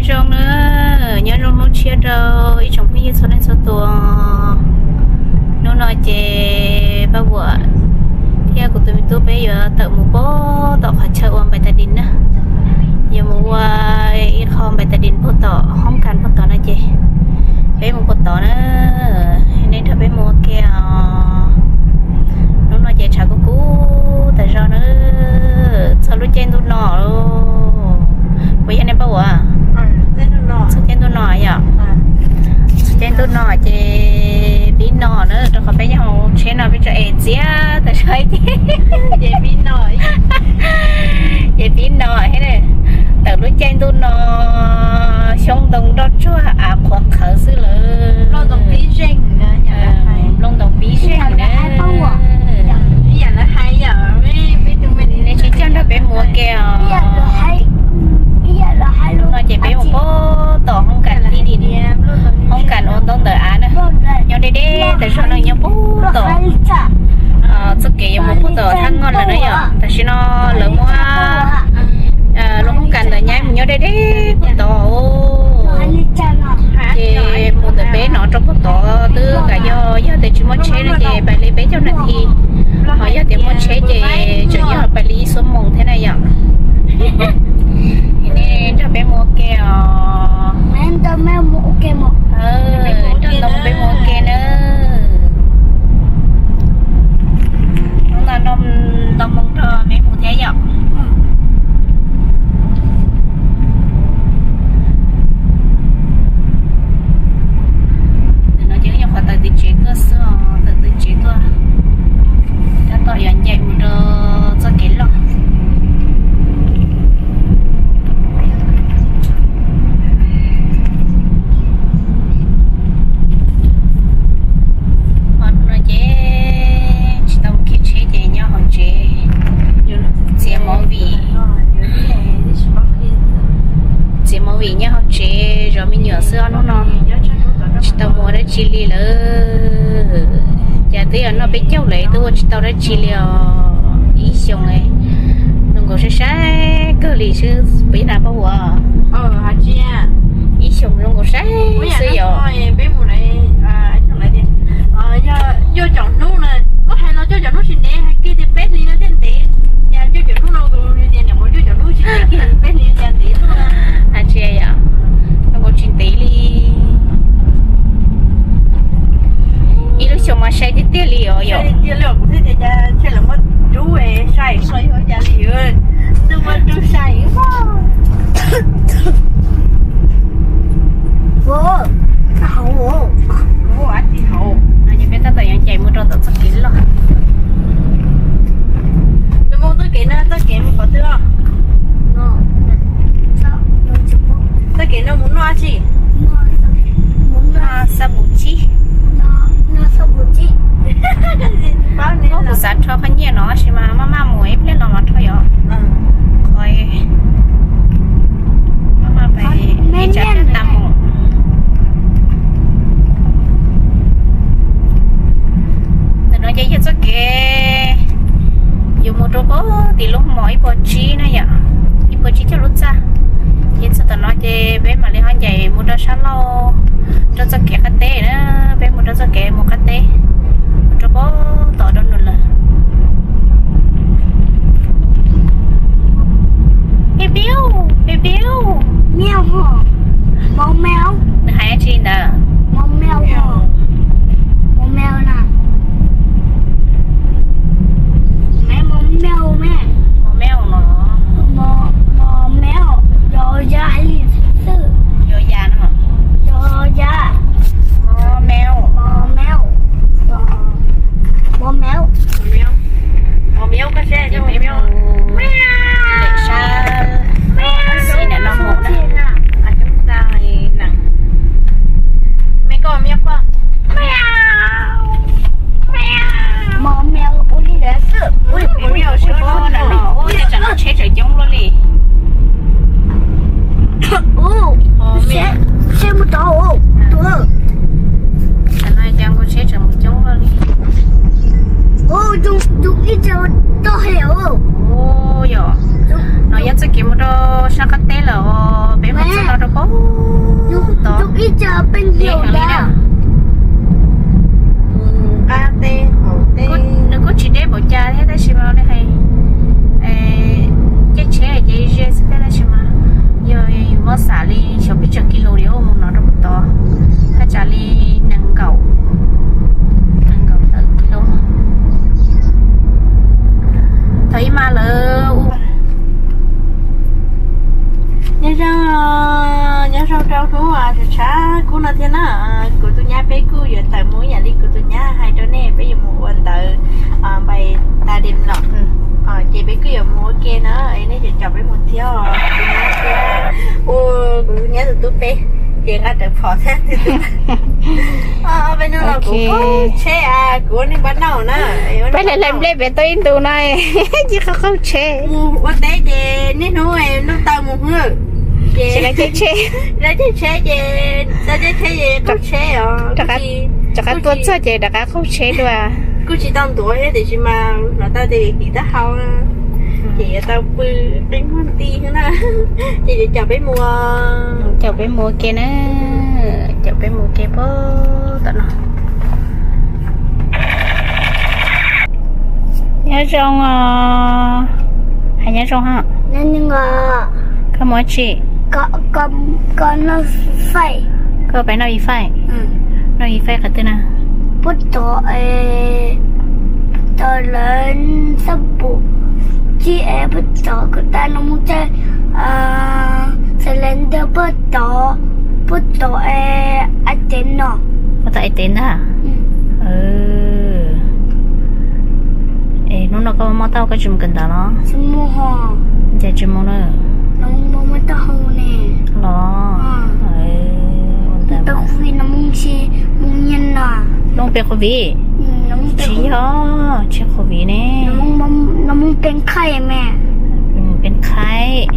Zoo na, nyob zoo hnub tshiab rau ib tsoom phooj ywg txhua leej txhua tus. Hnub no ces Paj Vuam thiab kuv tus me tub peb yuav tawm mus puag tom qhov chaw ua npais tas dis na. Yuav mus ua ib qho npais tas dis puag tom hoob kas puag tod no ces peb mus puag tod na. Nej nrog peb mus ua ke os. Hnub no ces tshav kub kub tas zog na, txog lub caij ntuj no. Puas yog ne Paj Vuam? Txog caij ntuj no yom. Txog caij ntuj no ces pib no na, rau qhov peb nyob hauv tsheb no peb tso es txias tas zog ces, ces pib no thiab. Tawm lub caij ntuj no xyoob ntoo nroj tsuag av qhuav qhawv xwb lawm. Nplooj ntoo pib zeeg na. Nej sib coj nrog peb mus ua ke os. Hnub no ces peb mus puag tom hoob kas tib di, hoob kas ua ntaub ntawv av na. Nyob deb deb tas zog no, nyob puag tom. Txoj kev yuav mus puag tom Thaj Ngoj lawm na yom. Tam sim no lawv muab lub hoob kas ntawd nyab mus nyob deb deb puag tod. Ces mus ntawm peb no rau puag tod twb nkaus yog, yog tias tsis muaj tsheb no ces pais li peb caug nas this, ho yog tias muaj tsheb ces tseem yog pais li ib xuab moos thiab na yom. Nej nrog peb mus ua ke os. Nrog nrog peb mus ua ke na. Hnub no nto moo nrog me mus thiab yom. Ntawm no ces wb nyuam qhuav tawm tim tsev tuaj xwb os, tawm tim tsev tuaj. Tab tom yuav ncaim mus rau txoj kev loj. Hnub no ces tsis tau mus khiv tsheb ces nyob hauv tsev txiav movie. Txiav movie nyob hauv tsev zov me nyuam xwb os hnub no. Tsis tau mus ua dab tsi li lawm. Cas twb yog noj peb caug lawm twb ua tsis tau dab tsi li os. Ib xyoos zoo nkaus saib saib kawg li xwb puas yog na Paj Vuam? Ib xyoos zoo nkaus saib xwb yom. Hais tias yom, zoo nkaus tsis ntev li. Ib lub xyoos mas sai tiag tiag li os yom. No ces peb tab tom yuav ncaim mus rau tom txoj kev loj. Tus mus txoj kev no, txoj kev mus qhov twg os? Txoj kev no mus noj tsi? Noj xab pum tsib. Kuv xav rho qhov nyiaj no tab sis mas maj maj mus ib pliag los mas rho yom. Qhov maj maj pais ib tsam rov tau mus. Ntawm no ces yog txoj kev yuav mus rau puag tim lub mos ib puas tsib na yom, ib puas tsib caug lub txaj. Ces txog tom no ces peb mam li ho ncaim mus rau sab laug, rau txoj kev qab teb na, peb mus rau txoj kev mus qab teb, mus rau puag tom rau nws lawm. Piu piu, piu piu. Nws hais dab tsi ntawd? Mos meo no. Yuav yas no. Mos meo. Mos meo. Mos meo, koj saib mos meo. Lem sab xis ntawm no mus na. Me koj mos meo koj. Mos meo ua li ntawd xwb. Mos meo sab no, ua cas tsam no tsheb tseem coob luaj li. Seb mus tod tus. Tam no cas nkaus tsheb tseem mus coob luaj li. Tus ib tug toj he. Yog, no yog txoj kev mus rau sab qab teb lawm os, peb mus txog no rau puag Ib co peb ncig nqa teb haus teb, nws kuj tsis deb npaum cas thiab tab sis mas nej hais caij tsheb ces ze xwb thiab tab sis mas yog yus muab xam li xyov peb tsawg kis lus li mus no rau mus tod, thaj tsam li nees nkaum, nees nkaum tawm kis lus. Thaum ib mas lawv ua Nyob zoo, nyob zoo rau hnub tshav tshav kub no thiab na. Kuv tus nyab peb kuj yuav tawm mus ib yam li kuv tus nyab hais rau nej, peb yuav mus ua ntawv npais tas dem los, ces peb kuj yuav mus ua ke na. Nej cov caum peb mus thiab, tus nyab thiab, ua kuv tus nyab tus tub peb ces nqa rawv phom thiab. Peb hnub no kuv qaug tsheb, kuv ua neeg npab nauj na. Peb hle hle nplej pem tau ib ntus no, cia qaug qaug tsheb. Mus ua teb ces niaj hnub ntuj taw mus hwb, ces lawv caij tsheb, lawv caij tsheb ces lawv caij tsheb ces qaug tsheb os. Rov qab tuaj txog ces rov qab qaug tsheb dua. Kuj tsis tau ntuav thiab tiam sis mas hnov tau tias kim taub hau ces yuav tau pw qeeb muag nti na. Ces yuav caum peb mus, caum peb mus ua ke na, caum peb mus ua ke puag tom no. Nyob zoo os. Hais nyob zoo hos. Koj mus dab tsi? Koj pais noj wifi? Noj wifi qhov twg na? Puag tom, tom lawv xab pum, tsis es puag tom kom tas no mus txog Salem ntawd puag tom, puag tom es Atev no. Puag tom Atev ntag. Es hnub no koj mob taub hau koj tsis mus kawm ntawv los? Cas tsis mus na? Los? Mus pe covid. Tsis yog, tsis covid ne. Pe khaib.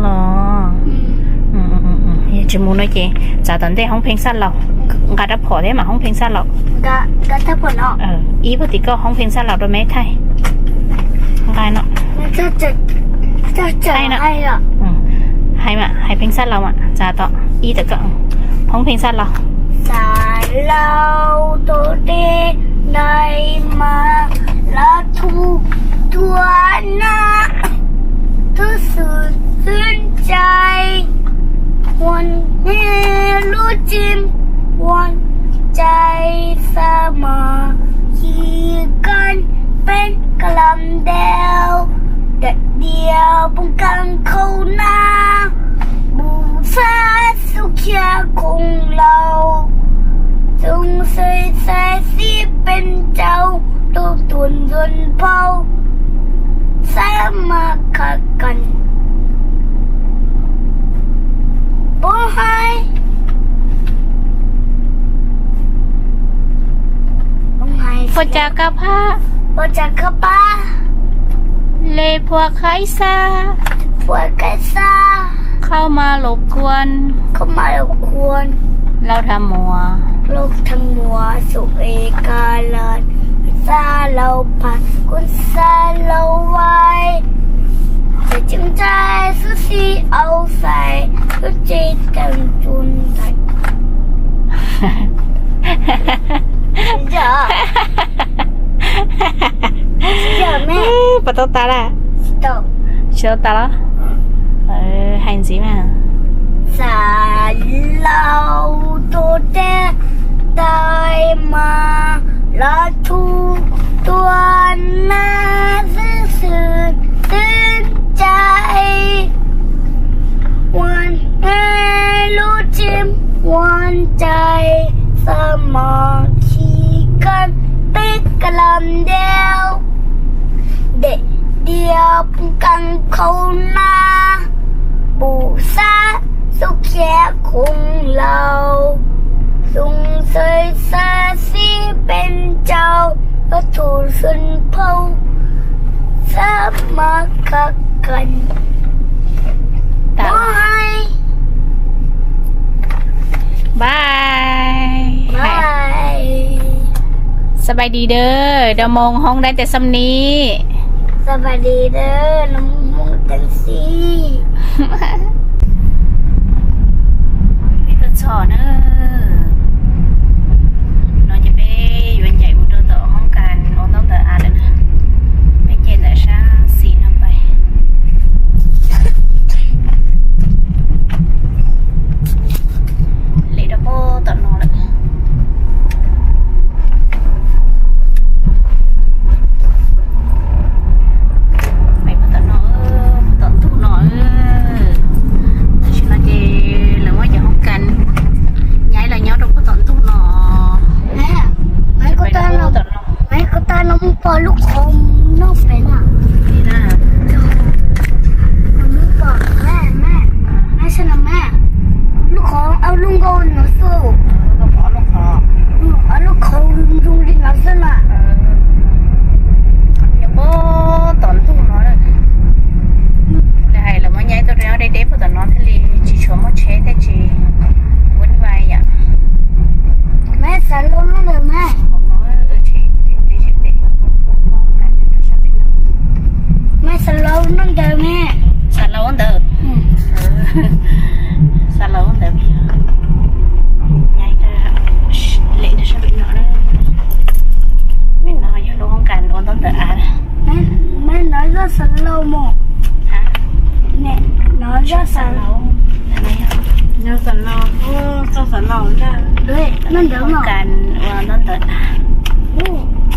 Los? Yog tsis mus no ces txav tom ntej hoob pheej xab laus, nqa rab phom thiab mam hoob pheej xab laus. Ib puag tim koj hoob pheej xab laus rau me thaij. Nqa no. Hais mas, hais pheej xab laus mas, txav tom ib tawm koj hoob pheej xab laus. Xab laus tus dej ntais mas los thuv tuaj na, tus xwm txwv ntshai, ua neb lub tseem ua ntshai, xab mas khi kan peb ka lam deu, daim diav poob kas khau na, npum xab xub khiav khoom laus, xoo xwm xaiv xib peb rau, tus tuam ntxuam phau, xab mas khav kas. Pub hais. Puas cas koj pab? Puas cas koj pab? Le phuam khaib xab. Phuam khaib xab. Khau mas laus kuan. Khau mas laus kuan. Laus dhas muas. Laus dhas muas xum e ka las. Xab laus phas kuv xab laus vais. Tseem tseem ntshai xub xib au xais, lub tsev teem tsuas ntxhais. Puas tau tas lawm? Tsis tau tas los? Hais ntxiv mas. Xab laus tus dej ntais mas los thuv tuaj na, xwb xwm txwv ntshai, ua neb lub tseem ua ntshai, xab mas khi kan peb ka lam deu, daim diav poob kas khau na, npum xab xub khiav khoom laus, xoo xwm xaiv xib peb rau, lub tuam ntxuam phau, xab mas khav kas. Bye. สบายดีเด้อ ดาวมงห้องได้แต่ส่ำนี้ สบายดีเด้อ ดาวมงห้องแต่ส่ำนี้ Peb tuaj txog na, no ces peb yuav ncaim mus rau tom hoob kas ua ntaub ntawv av lawm na. Peb ncaim ntawm sab xis no pais. Lem rau pem tom no lawm. Pem tom no, tom ntug no. Tam sim no ces lawv muab cov hoob kas nyaib los nyob rau pem tom ntug no. Maiv, kuv tau no mus pom lub qhov noj pem na. Mus pom, maiv, maiv, saib no maiv. Lub qhov, lub nkauj no xwb. Lub qhov zoo li no xwb na. Nyob pem tom ntug no. Lawv hais lawv muab nyaib tuaj rau deb deb pem tom no thiaj li tsis tshua muaj tsheb thiaj tsis vuv vai yom. Maiv, xav laus noj ntawd maiv. Maiv, xav laus noj ntawd maiv. Xav laus ntawd. Xav laus ntawd. Nyaib rau lem rau sab pem no na. Pem no yog lub hoob kas ua ntaub ntawv av. Maiv, no yog xav laus mos. No yog xav laus. Yog xav laus, xav laus na. Hoob kas ua ntaub ntawv av.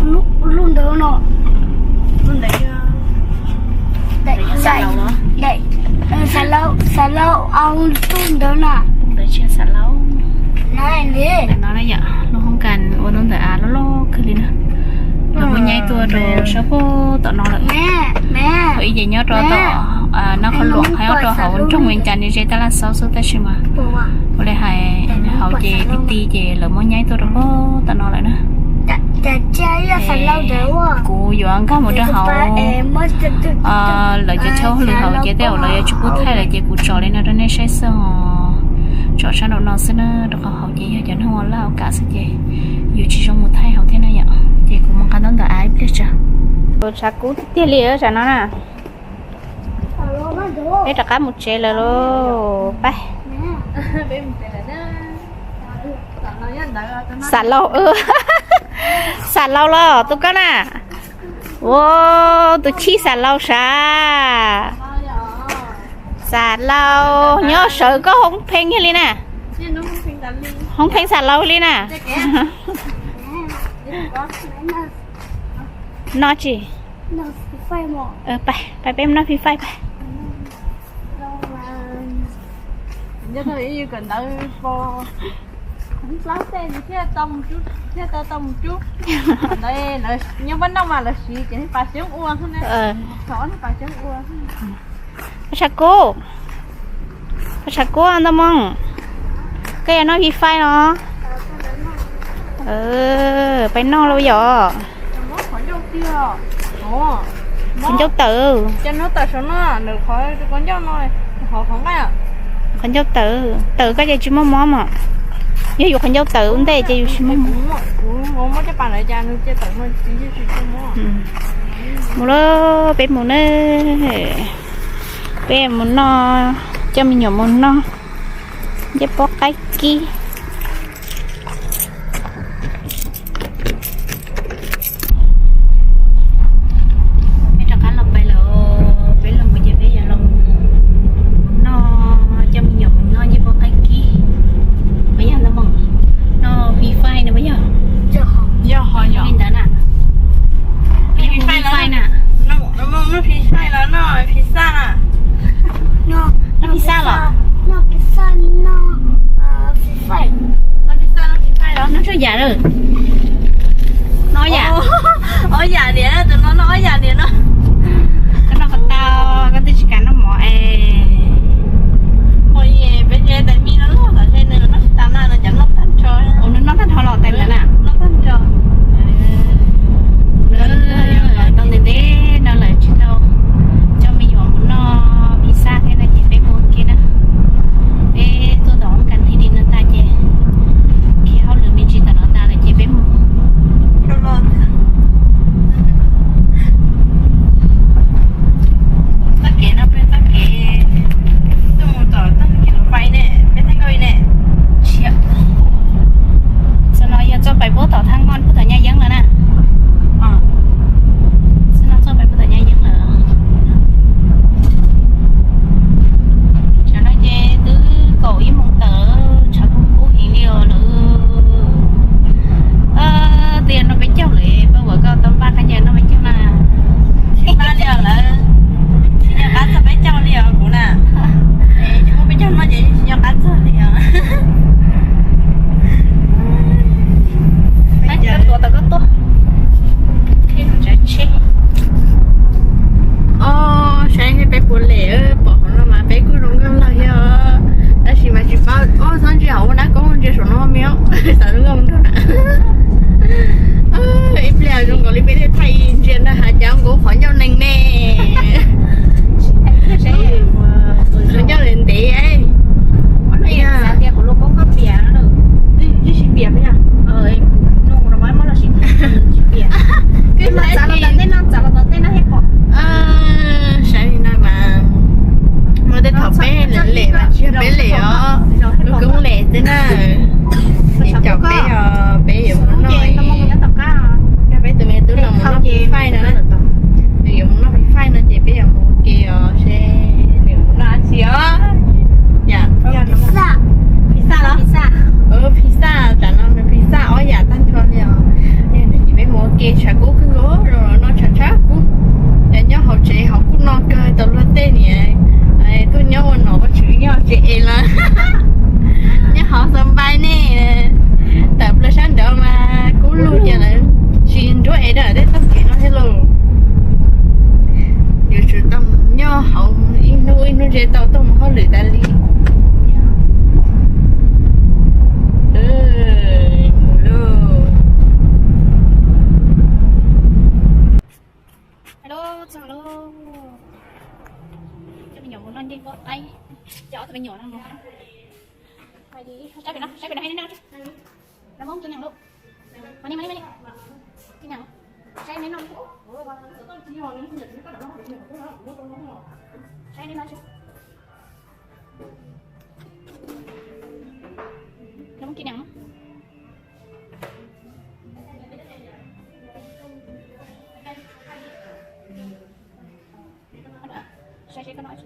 Lub ntawd no. Lub ntawd yog xav laus, xav laus, xav laus au lub ntawd na. Ntawd tsis yog xav laus. No na yom, lub hoob kas ua ntaub ntawv av loj loj kawg li na. Lawv muab nyaib tuaj rau sab pem tom no lawm. Thaum ub ces nyob rau tom Nab Qhov Luam hab rau hauv nroog Vees Cas ne ze tab laj xaub xwb tab sis mas ua li hais hauv ces ti ti ces lawv muab nyaib tuaj rau pem tom no lawm na. Kuv yuav nkag mus rau hauv lawv cov chaw hauj lwm hauv ces tej zaum lawv yuav tsis pub thaij lawm ces kuv tsom li no rau nej saib xwb os. Tsom sab nraum no xwb na, rau qhov hauv ces yog cov neeg ua laj ua kam xwb ces yuav tsis zoo mus thaij hauv thiab na yom. Ces kuv mus nqa ntaub ntawv av ib pliag tso. Tshav kub tiag tiag li tsam no na. Peb rov qab mus tsev lawm lauj, pab. Xam laus, xam laus los tus koj na. Ua, tus chij xam laus sav. Xam laus nyob sawv koj hoob pheej yog li na. Hoob pheej xam laus li na. Noj tsi? Pais peb mus noj Free Fire pais. Nyob pab noj mas lawv siv ces pab xyoob ua. Pab tshav kub, pab tshav kub ntau moo, koj yuav noj Free Fire los? Pais noj los yom. Qhov ncauj tawm, qhov ncauj tawm, tawm koj ces tsis muaj mob mos. Yog yus qhov ncauj tawm ua ntej ces yus tsis muaj mob. Mus lauj, peb mus na. Peb mus noj, coj me nyuam mus noj ncej pob qaib kib. Peb rov qab los pais lawm, peb los mus ces peb yuav los noj, coj me nyuam mus noj ncej pob qaib kib. Puas yog ntau moo? Noj Free Fire no puas yog? Yog ho yog li ntawd na. Free Fire na. Noj Free Fire los noj pizza na. Noj pizza los? Noj tshuaj yam lawm. Noj yam. Ob yam niam, tus no noj ob yam niam no. Koj noj ko taw, koj twb tsis kam noj mov es. Peb ces tais me no loj tom ze nws noj tsis tas na, nws cov noj tag nrho. Ua nws noj tag nrho los tais ntawd na. Noj tag nrho. Tau ntev ntev no lawm tsis tau coj me nyuam mus noj pizza thiab no ces peb mus ua ke na. Peb tuaj tom hoob kas thib di no tag ces khi hauj lwm me ntsis tom no tas lawm ces peb mus. Xav lub nkauj nraug na. Ib pliag zoo nkaus li peb thiaj thaij ntsia nrog hav cov nkaus qhov ncauj nees ne. Qhov ncauj ntev ntev. Saib li no mas, muaj tej thaum peb lem lem mas tsis yog peb lem os, lub koob lem xwb na. Ces caum peb os, peb yuav mus noj, peb tus me tub no mus noj Free Fire no, nws yuav mus noj Free Fire no ces peb yuav mus ua ke os, seb nws mus noj dab tsi os. Pizza los? Pizza, tam no nws pizza ob yam tag nrho li os. Nws ces peb mus ua ke, tshav kub kawg nkaus, noj tshav tshav kub. Nyob hauv tsev hauv kuj no kawg tau luag tej niam tuaj nyob ua nom ua tswv nyob hauv tsev es lawm. Nyob hauv xav npai nej, tawm plaws sab nraud mas kub lug ces lawv tsis nruab es dab tej txoj kev no thiab lauj. Yuav tsum tau nyob hauv ib hnub ib hnub ntshe tau tuaj mus hauj lwm tas li. Mus lauj. Hello, txog lauj. Coj me nyuam mus noj ncej npua qaib. Coj ob tug me nyuam no mus. Saib pem no, saib pem no, hais neb noj. Noj Hmoob, cia nyeem lauj. Mas ni, mas ni, mas ni. Cia nyeem. Saib neb noj. Saib neb noj. Noj Hmoob, cia nyeem. Saib seb koj noj dab tsi.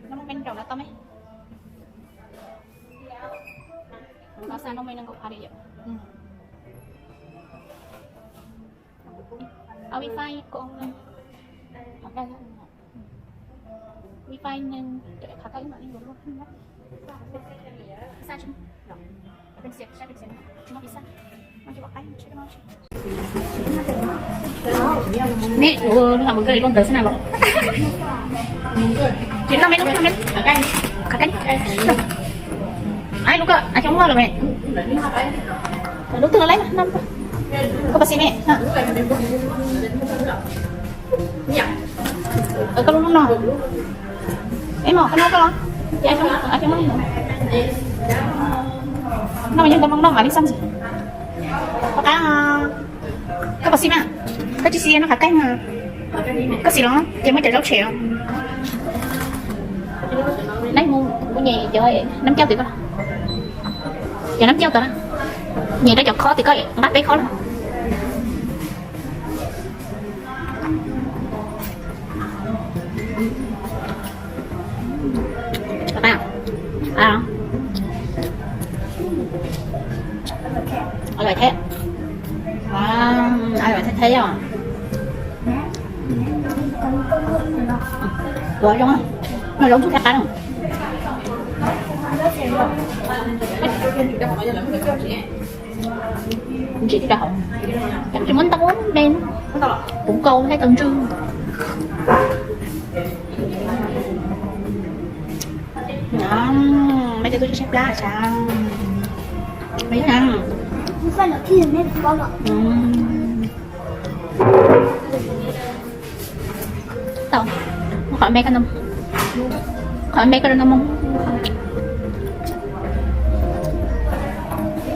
Noj Hmoob, peb nraum no tau me. Noj xa noj me nees nkaum phav li yom. Wifi kom wifi nees khav kab ib mam li yuav luaj. Pizza tsis, pizza, pizza, pizza. Neb ua hais mus koj li lub ntawd xwb na los. Tsis noj me lub, noj me lub. Qhav kab. Ai lub koj, ai xyoo muaj los me. Lub twg los lawm, noj koj pas xi me. Koj lub lub no. Eb mos, koj noj koj los. Noj mas yog ntau moo noj mam li xaj ntxiv. Pom qab, koj puas xis mas? Koj tsis xis noj qhav kaij mas. Koj xis los ces muaj cov zaub tshem os. Neb mus kuv nyem cov nab cauj tim koj. Cov nab cauj tod na. Nyem rau cov khob tim koj, nqa peb khob na. Ua luam thiab. Ua luam thiab thiab yom. Ua zoo, noj zoo txhua thiab qab no. Ntsim rau hauv. Tsis muab ntau me, kuv nkaus thiab tau ntswg. Mej cov tub tsis saib plab sav. Tau, qhov me koj, qhov me koj rau noj moo.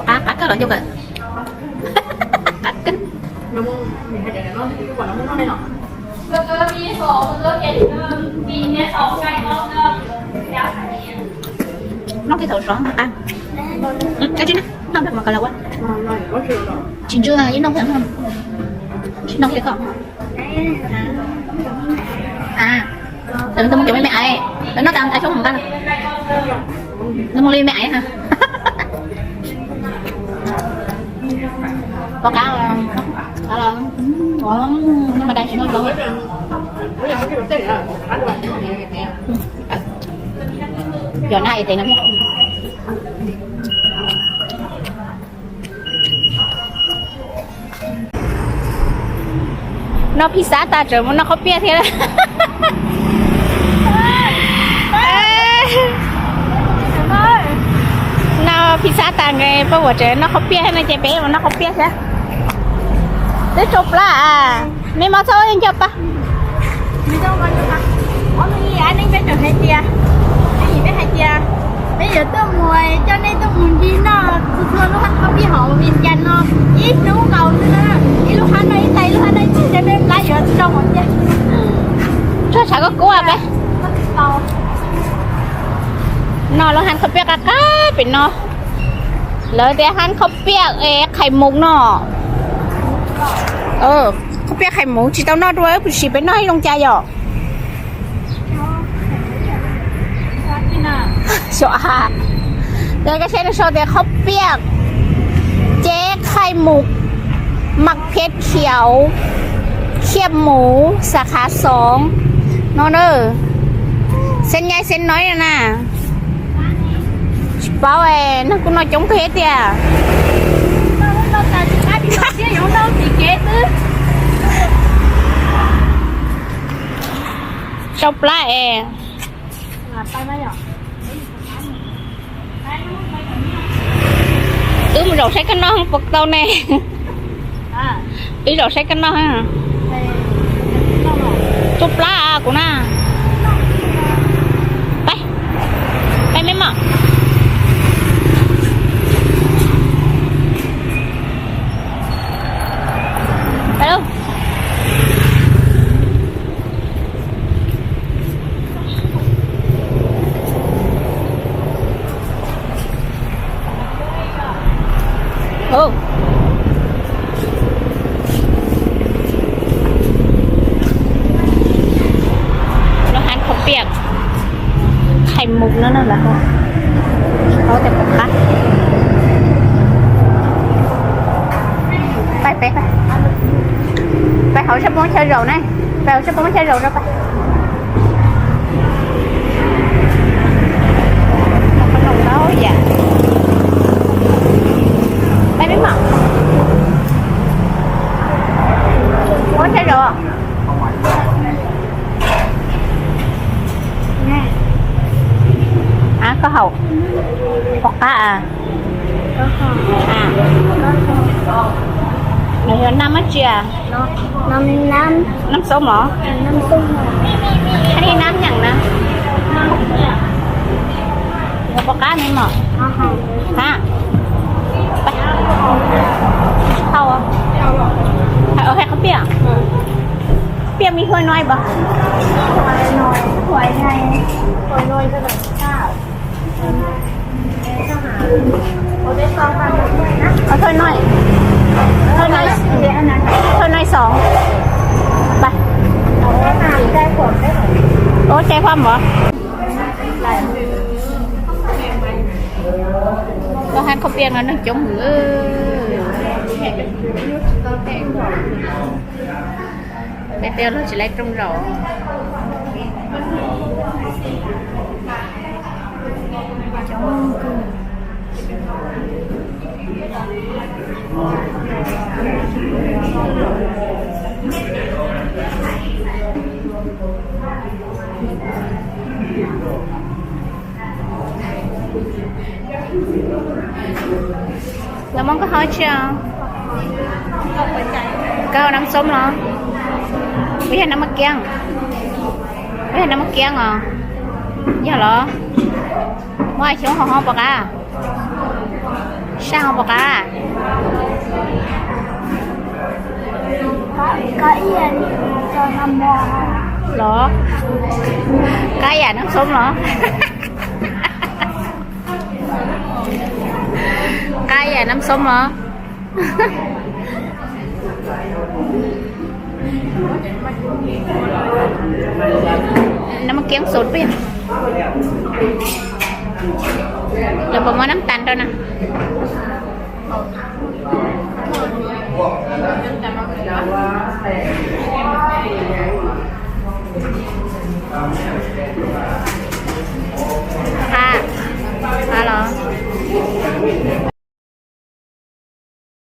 Qab, qab kawg los ncauj kawg. Qab kawg. Noj tej thaum sov qab. Kab tsib na, noj nrog mas koj la ua. Tsis ntswg ib noj thiab, tsis noj thiab koj. A, lawv ntoo cov me me aiv, lawv noj tas aiv xyoob mus nqa, lawv mus li me aiv ha. Pom qab, qab los, noj mas dai tsis noj los. Yog na es tes no. Noj pizza tas tseem mus noj qhob piaj thiab. Noj pizza tas nkawd pab vuam tsev noj qhaub piaj no ces peb mus noj qhaub piaj thiab. Twb tsau plab a, me mos txhob ua ncauj pab. Peb yuav tuaj mus, peb yuav tuaj mus nti noj txhua txhua lub hab qhaub piaj hauv Vias Cas no, ib hnub nkaus xwb na, ib lub hab noj ib tais, ib lub hab noj ib tais, peb plab yuav tsau hauv tiag. Tsuag tshav koj kub peb. Noj lub hab qhaub piaj qab qab pem no. Lawv tias hab qhaub piaj es qhais mus no. Qhaub piaj qhais mus tsis tau noj dua, kuv sim peb noj ib loo cas yom. Xyov a, lawv koj saib no sau tias qhaub piaj ces qhais mus, mas phiaj khiav, khiaj mus xas khav xoov no na. Xeeb nyai xeeb noib na. Tsis paub, neeg kuj noj coob kawg tiag. Tsau plab es. Wb mus zaum saib koj noj puas tau ne. Wb zaum saib koj noj. Tsau plab kuv na. Peb, peb me mom. Peb lub. Lub hab qhaub piaj qhais mus no na lawm. Tsis paub tias puas qab. Peb, peb, peb hauv sab poob chaw zaum ne, peb hauv sab poob chaw zaum rau peb. Peb me mom, poob chaw zaum. A, koj haus pom qab a? Nws yog nab dab tsi? Nab xoob mos. Nab nyeem na. Yog pom qab me mom. A, hais qhov piaj, piaj me hua noi pom. Thôi nói, thôi nói, thôi nói xấu. Ba. Ua tsaig faj mov. Lub hab qhaub piaj no neeg coob heev. Peb tej luag tsis laib rooj zaum. Lawv muab koj hau tsi os? Koj hau nab xoob los? Puas yog nab maj kiab? Puas yog nab maj kiab os? Yog los? Muab xyoob hau ho pom qab. Saj ho pom qab. Los? Qab yam nab xoob los? Qab yam nab xoob los? Nab maj kiab xoob peb. Lawv puas muab nab tas rau na?